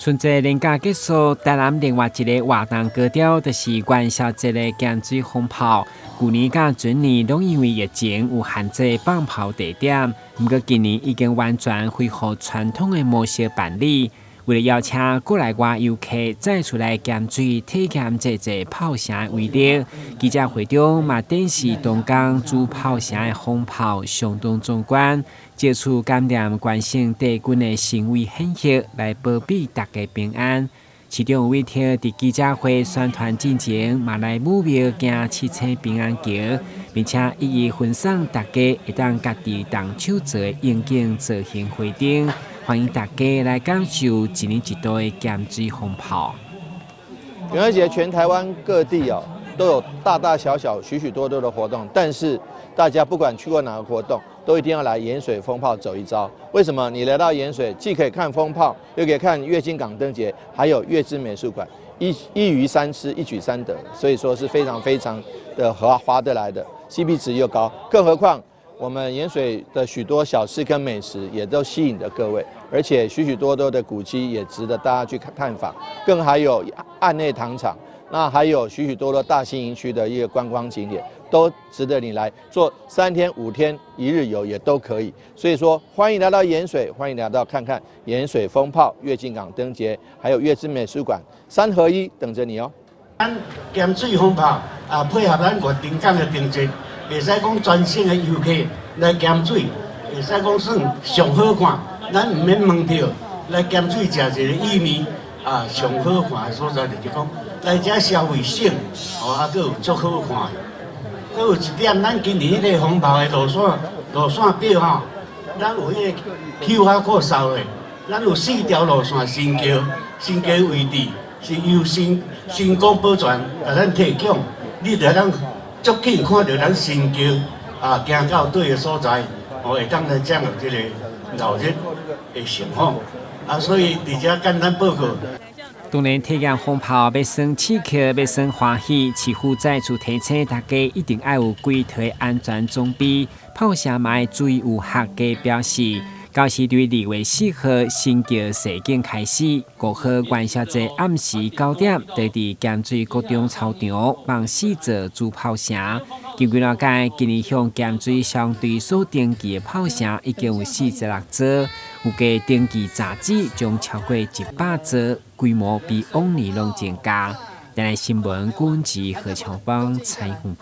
春節連假結束，台南另外一个活動高潮就是元宵節的鹹水蜂炮。舊年佮前年攏因為疫情有限制放炮地點，毋過今年已經完全恢復傳統的模式辦理。為了邀請國內外遊客再次來鹹水體驗這座炮城的威力，記者會中嘛展示東港主炮城的蜂炮相當壯觀，藉此感念關聖帝君的神威顯赫，來保庇大家平安。市長委託佇記者會宣傳進前，嘛來武廟行七星平安橋，並且一一分送大家會當家己動手做的應景造型花燈，歡迎大家來感受一年一度的鹹水蜂炮。元宵節全台灣各地哦都有大大小小許許多多的活動，但是大家不管去過哪個活動，都一定要來鹽水蜂炮走一遭。為什麼？你來到鹽水，既可以看蜂炮，又可以看月津港燈節，還有月之美術館，一魚三吃，一舉三得，所以說是非常非常的合划得來的，CP 值又高。更何況我們鹽水的許多小吃跟美食也都吸引着各位，而且許許多多的古蹟也值得大家去探訪。更還有岸內糖廠，那還有許許多多大新營區的一個觀光景點，都值得你來做3天5天一日遊也都可以。所以說，歡迎來到鹽水，歡迎來到看看鹽水蜂炮、月津港燈節，還有月之美術館，三合一等着你哦。咱鹹水蜂炮啊，配合咱月津港的燈節，會使講全省的遊客來鹹水，會使講算上好看，咱毋免門票來鹹水食一个意麵啊，上好看的所在就是講來遮消費省，哦，啊，閣有足好看的。閣有一點，咱今年彼个蜂炮的路線表吼，咱有彼个 QR code 掃的，咱有四條路線神橋，神橋位置是由新港保全共咱提供，你就通足緊看著咱神橋啊，行到佗个所在，哦，會當來掌握這个鬧熱的情況，啊，所以佇遮簡單報告。當然，體驗蜂炮欲耍刺激，欲耍歡喜，市府再次提醒大家，一定愛有規套安全裝備。炮城嘛愛注意有合格標示。到時對2月4號新橋踅景開始，5號元宵節暗時9點，就佇鹹水國中操場放四座主炮城。根據了解，今年向鹹水消防隊所登記的炮城已經有46座，預計登記閘址將超過100座，規模比往年攏增加。台南新聞，郭文吉何喬邦採訪。